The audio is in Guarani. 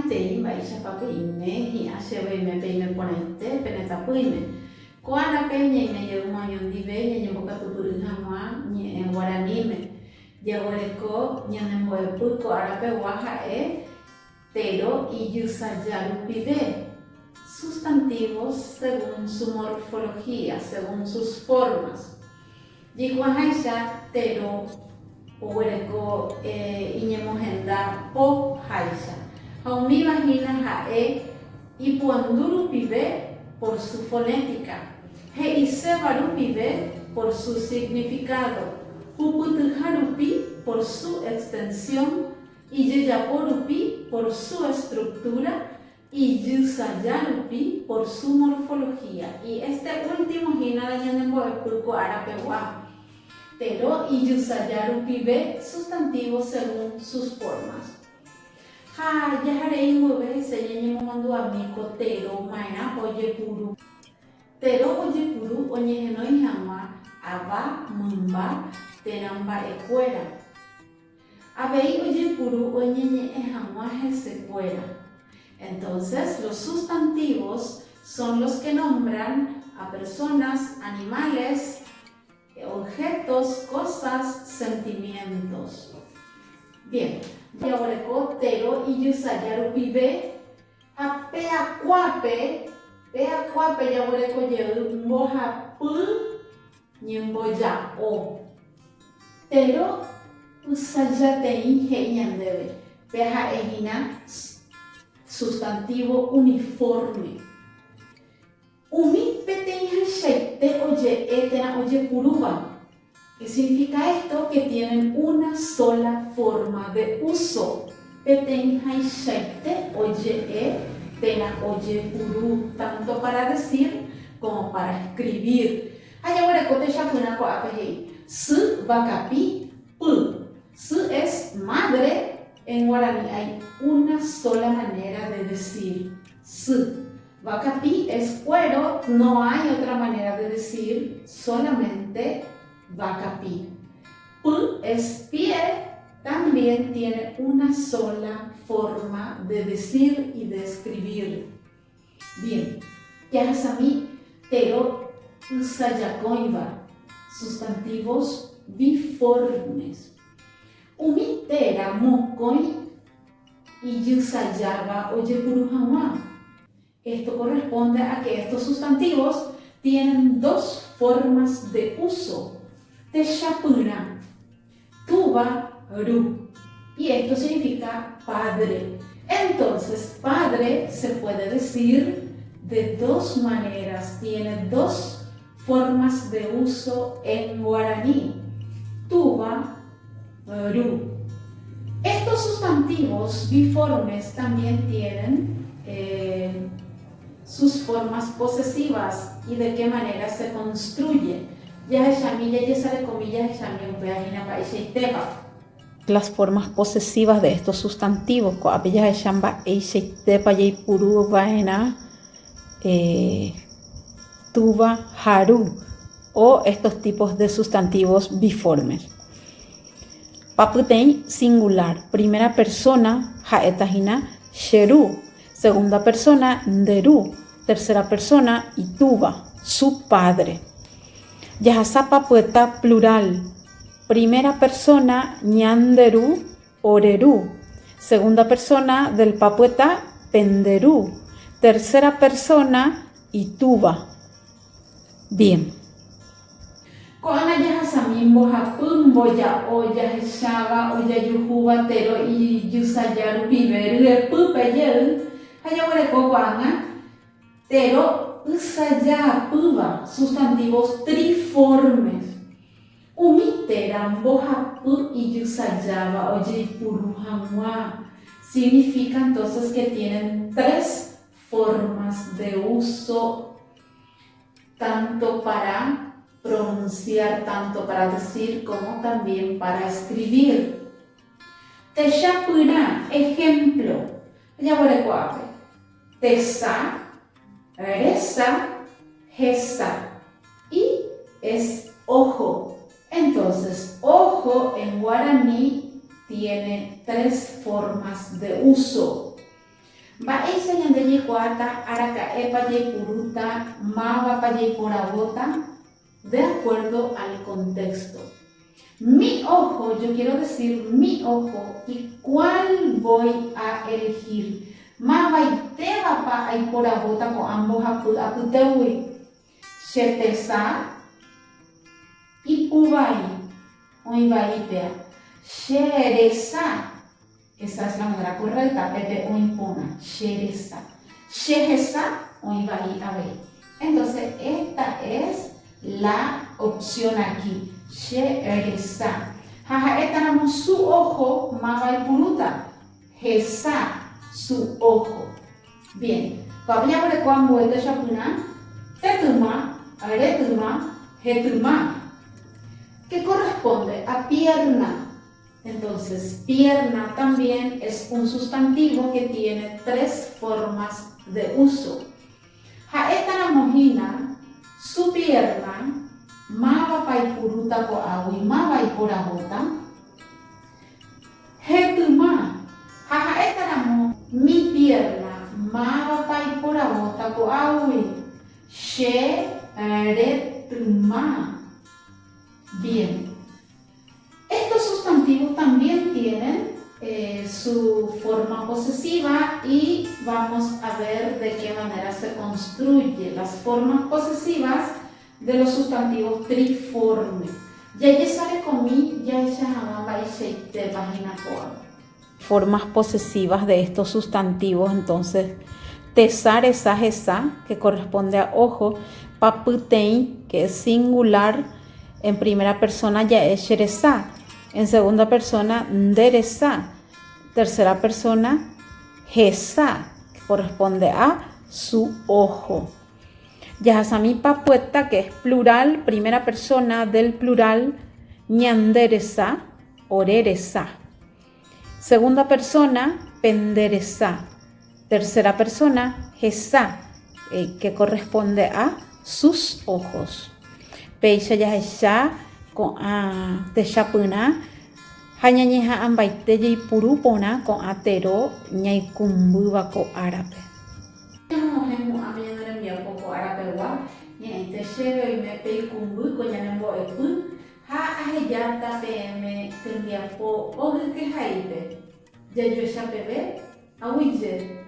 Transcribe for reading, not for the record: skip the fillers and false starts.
Maitei mba'éichapa peime, hi'ã chéve oime peime porãite pene tapỹime. Ko árape ñaime jeýma oñondive ñañembokatupyry hag̃ua ñe'ẽ guaraníme. Jaguereko ñane mbo'epy ko árapegua ha'e tero ijysaja rupive, sustantivos según su morfología, según sus formas. Jaikuaaháicha tero oguereko iñemohenda po háicha, ha umíva hína ha'e ipuandu rupive por su fonética, he'iséva rupive por su significado, hupytyha rupi por su extensión, ijejapo rupi por su estructura Ijysaja rupi por su morfología y este último hína la ñanembo'epy ko ára pegua. Tero ijysaja rupive sustantivo según sus formas. Ha jaharei mboyve hese ñañemomandu'ami ko tero maerãpa ojepuru. Tero ojepuru oñehenói hag̃ua ava, mymba térã mba'ekuéra. Avei ojepuru oñeñe'ẽ hag̃ua hesekuéra. Entonces, los sustantivos son los que nombran a personas, animales, objetos, cosas, sentimientos. Bien, jaguereko tero ijysaja rupive ha pe akuápe, pe akuápe jaguereko jey mbohapy ñemboja'o. Tero ysajateĩ he'i ñandéve, pe ha'e hína sustantivo uniforme. Umi peteĩhaichaite oje'e térã ojepurúva. Qué significa esto? Que tienen una sola forma de uso. Peteĩhaichaite oje'e térã ojepuru tanto para decir como para escribir. Ha jaguereko techapyrã ko'ápe he'i, Sy vakapi py. Sy es madre, en guarani hay una sola manera de decir sy. Vakapi es cuero, no hay otra manera de decir, solamente vakapi. Py es pie, también tiene una sola forma de decir y de escribir. Bien, jahasami tero ysajakõiva, sustantivos biformes. Umi téra mokõi ijysajáva ojepuru hag̃ua. Esto corresponde a que estos sustantivos tienen dos formas de uso, techapyrã, túva, ru. Y esto significa padre. Entonces, padre se puede decir de dos maneras, tiene dos formas de uso en guaraní, túva, ru. Estos sustantivos biformes también tienen eh, sus formas posesivas y de qué manera se construye. Jahechami, jajesarekomi jahechami upéva hína mba'eichaitépa. Las formas posesivas de estos sustantivos, ko'ápe jahecha mba'eichaitépa jaipuru va'erã eh, túva ha ru o estos tipos de sustantivos biformes. Papyteĩ singular, primera persona ha'éta hína che ru, segunda persona nde ru, tercera persona itúva, su padre. Jahasa papyeta plural, primera persona ñande ru, ore ru, segunda persona del papyeta pende ru, tercera persona itúva. Bien. Ko'ág̃a jahasami mbohapy mboja'o jahecháva ojajuhúva tero ijysaja rupive ryepýpe jey ha jaguereko ko'ág̃a tero ysajaapýva, sustantivos triformes. Umi téra mbohapy ijysajáva ojeipuru hag̃ua, significa entonces que tienen tres formas de uso tanto para pronunciar, tanto para decir como también para escribir. Techapyrã, ejemplo, jaguereko'ápe, tesa, resa, hesa y es ojo. Entonces, ojo en guaraní tiene tres formas de uso. Mba'éicha ñande jaikuaáta araka'épa jaipurúta, mávapa jaiporavóta? De acuerdo al contexto. Mi ojo, yo quiero decir mi ojo y cuál voy a elegir. Mavaitévapa aiporavóta ko'ã mbohapy apytégui? Che tesa ipu vai, oĩ vai péa. Che resa, esa es la manera correcta, pépe oĩ porã, che resa. Che hesa oĩ vai avei. Entonces, esta es la opción aquí, che resa. Ha ha'étaramo su ojo, máva aipurúta? Hesa, su ojo. Bien, ko'ápe jaguereko ambue techapyrã, tetyma, retyma, hetyma, que corresponde a pierna. Entonces, pierna también es un sustantivo que tiene tres formas de uso. Ha'étaramo hína su pierna, mávapa ipurúta ko'águi, máva iporavóta? Hetyma, ha ha'étaramo mi pierna, mávapa iporavóta ko'águi? Che retyma. Bien. Estos sustantivos también tienen su forma posesiva y vamos a ver de qué manera se construye las formas posesivas de los sustantivos triformes. Jajesarekomi jahecha hag̃ua mba'eichaitépa hína ko'ápe. Formas posesivas de estos sustantivos, entonces, tesa, resa, hesa, que corresponde a ojo, papyteĩ, que es singular, en primera persona ja'e che resa, en segunda persona nde resa, tercera persona hesa, que corresponde a su ojo. Jahasami papyeta, que es plural, primera persona del plural, ñande resa, ore resa. Segunda persona, pende resa. Tercera persona, hesa, que corresponde a sus ojos. Péicha jahecha ko'ã techapyrã ha ñañeha'ãmbaite jaipuru porã ko'ã tero ñaikũmbýva ko árape. Ñamohẽ mo'ãme ñane rembiapo ko árapegua, ñe'ẽite chéve oime peikũmby ko ñane mbo'epy Ha ahejáta peẽme tembiapo ogykehaípe, jajuecha peve, aguyje.